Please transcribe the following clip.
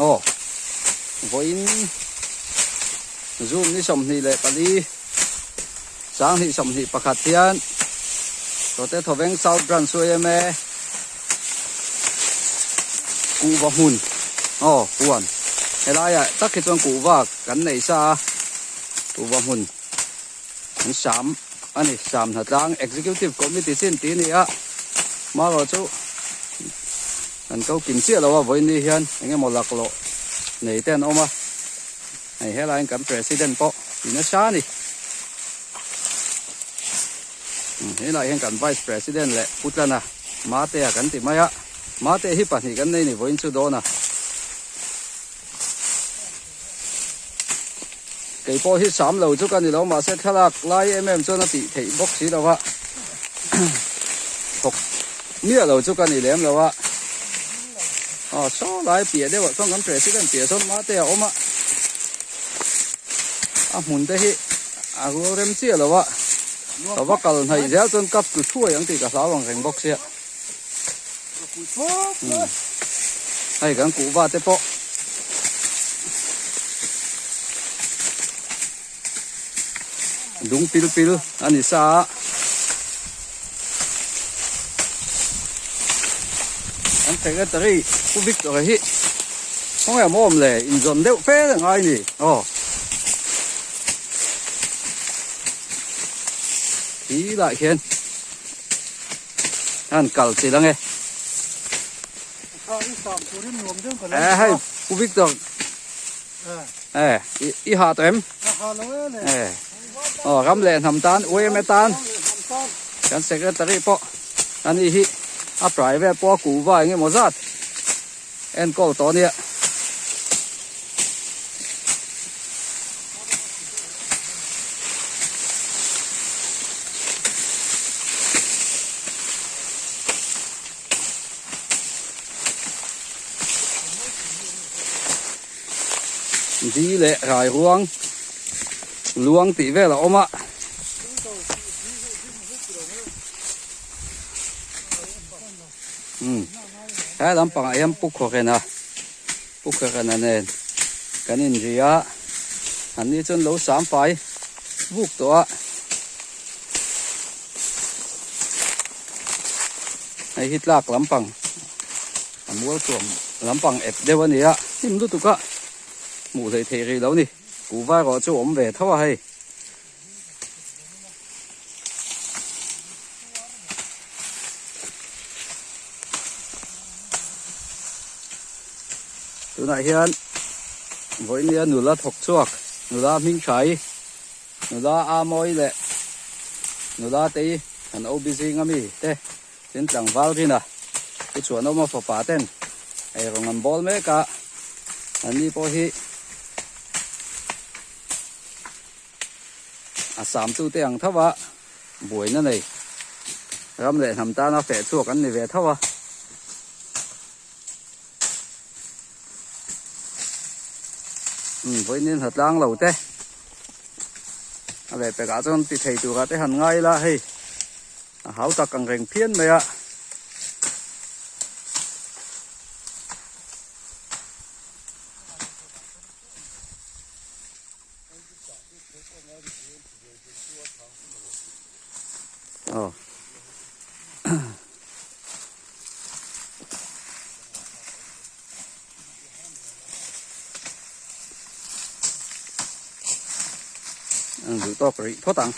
Aw vawiin June ni 24 2021 hian Tawte Thawveng South Branch yma kuhva hmun aw huan helaiah tak hi chuan kuhva kan nei sa a kuhva hmun an sam a ni sam hnatlang Executive Committee chin tih a ni a hmarawh chu Kan ko kim chiah lo a vawiin ni hian eng emaw laklawh nei te an awm a, hei helaiin kan president pawh ti nasa a ni. Helaiah hian kan vice president leh Pu Tlana Matea kan ti mai a, Mate hi pahnih kan nei ni vawiin chu dawn a. Kei pawh hi sam lo chu ka ni lo mahse thlalak lai em em chuan a tih theih bawk si lo a thawk miah lo chu ka ni lem lo a aw saw lai piah deuh ah chuan kan president piah sawn mate a awm a a hmun te hi a rual rem chiah lo a ka va kal hnaih zel chuan kap tlu thuai ang tih ka hlau ang reng bawk sia. Hei kan kuhva te pawh lung pil pil a ni sa a kan secretary Pu Victor hi khawnge a awm le inzawn deuh fe a ngai ni aw khi lah hian. An kal chilh ange. Eh hei Pu Victor. Eh i ha tawh em? Eh aw ram leh hnam tan UMA tan kan secretary pawh ani hi a private pawh a kuhva eng emaw zat enkawl tawh ania. Di leh rai ruang luang tih vel a awm a. Umm he lampangah hian Pu Khawrena Pu Khawrena nen kan inri a an ni chuan lo sam fai vuk tawh a hei hi tlak lampang a mual tuam lampang ep deuh a ni a hnim lutuk a hmuh hleih theih rih lo a ni kuhva erawh chu a awm ve tho a hei. Tunah hian vawinia nula thawk chhuak nula hming tha hi nula a mawi leh nula te hi an OB zing ami te tin tlangval rin a pu chhuanawma fapa ten eirawng an bawl mek a anni pawh hi A sam chu te ang tho a, buaina nei ram leh hnam tana feh chhuak an ni ve tho a. Umm vawiin ha tlang lo te a leh pekah chuan ti thei turah te han ngai ila hei a hau tak ang reng phian mai a. Aw. An duh tawk rih phawt ang.